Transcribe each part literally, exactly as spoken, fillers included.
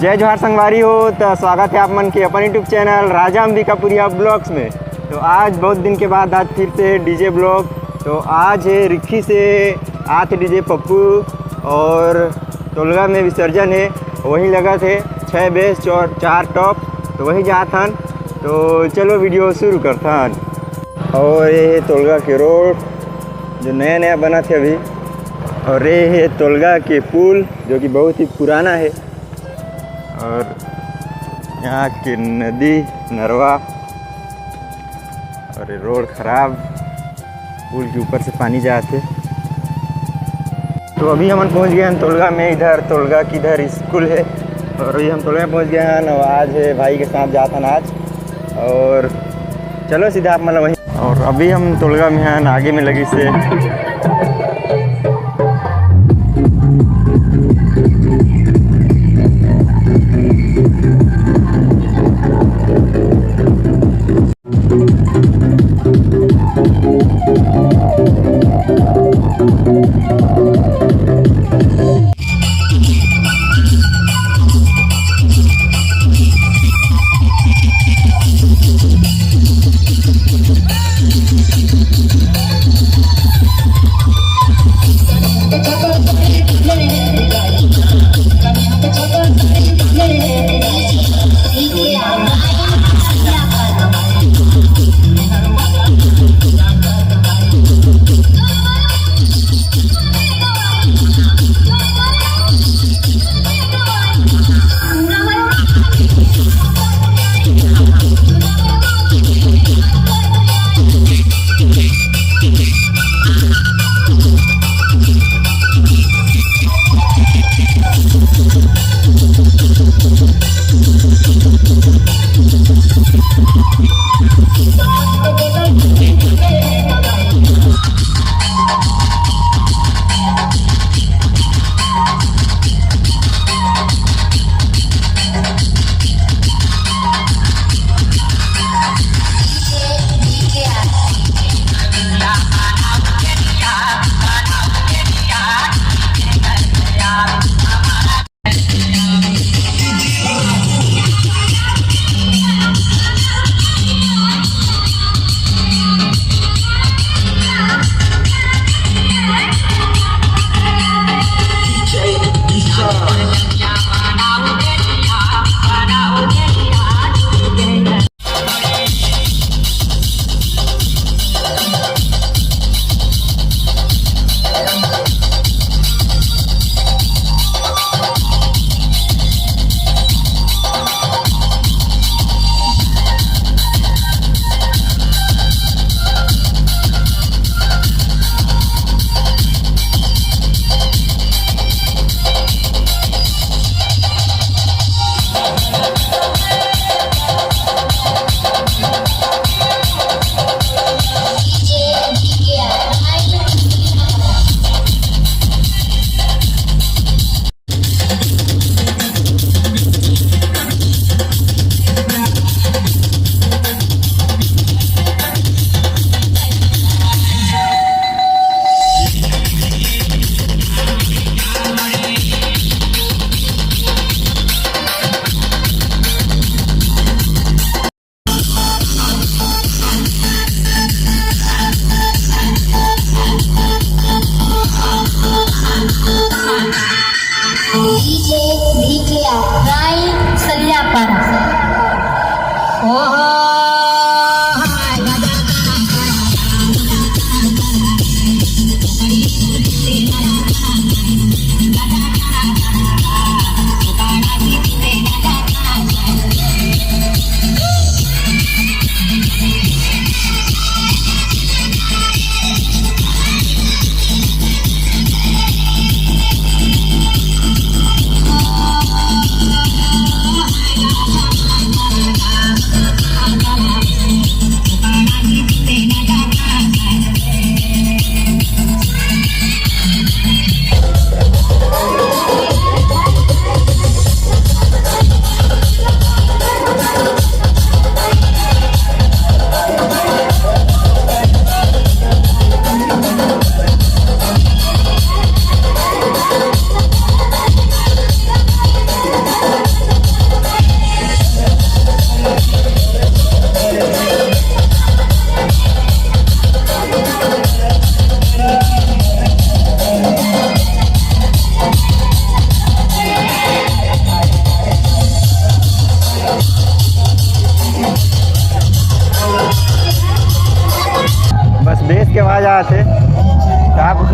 जय जोहार संगवारी हो, त स्वागत है आप मन के अपन YouTube चैनल राजा अंबिकापुरिया ब्लॉग्स में। तो आज बहुत दिन के बाद आज फिर से डीजे ब्लॉग। तो आज है रिखी से आत डीजे पप्पू और तोलगा में विसर्जन है, वहीं लगत है छः बेस और चार टॉप, तो वहीं जात हन। तो चलो वीडियो शुरू करथन। और ये है तोलगा के रोड जो नया नया बना थे अभी, और ये है तोलगा के पुल जो कि बहुत ही पुराना है, और यहाँ के नदी नरवा, और ये रोड खराब, पुल के ऊपर से पानी जात हे। तो अभी हमन पहुँच गए हैं तोलगा में, इधर तोलगा की इधर स्कूल है, और अभी हम तोलगा में पहुँच गए हैं। और आज है भाई के साथ जात हन आज, और चलो सीधा आप मतलब वहीं। और अभी हम तोलगा में हैं, आगे में लगी से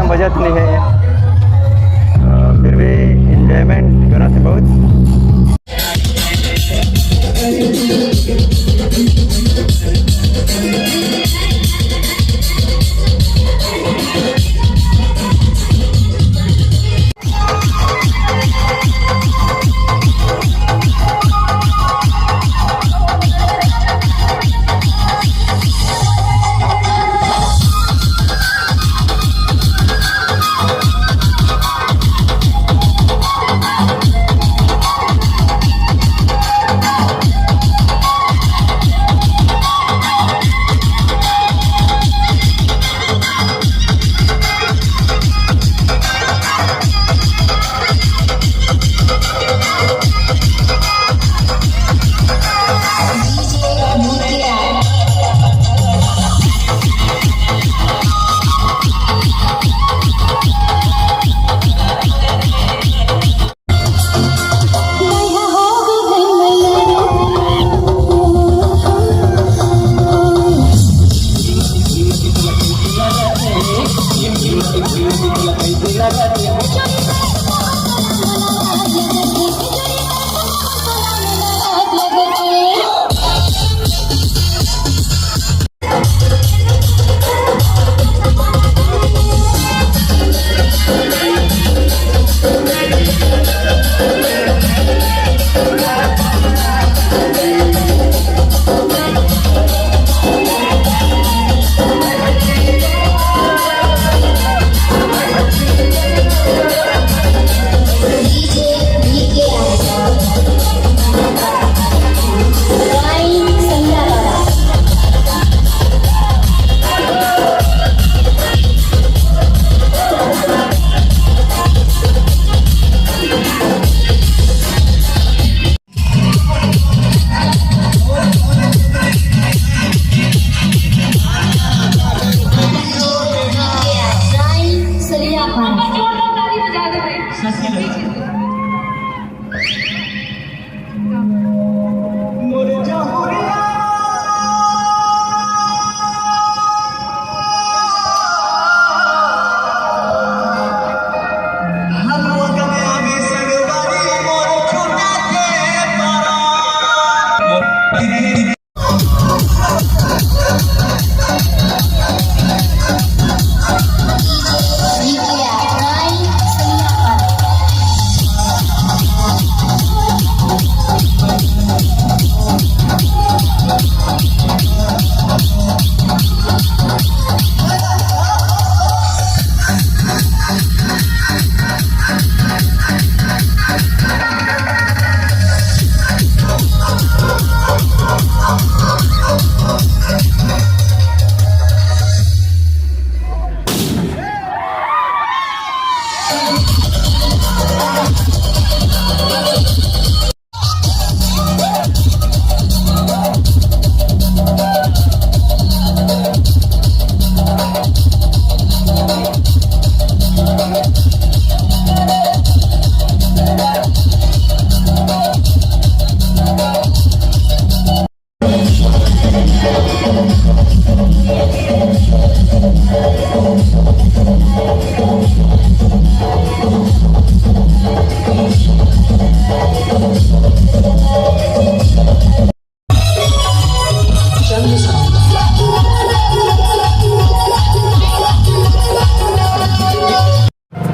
बजट नहीं है, अ, फिर भी एंजॉयमेंट करा थे बहुत।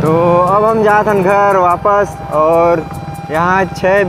तो अब हम जात हन घर वापस, और यहाँ छः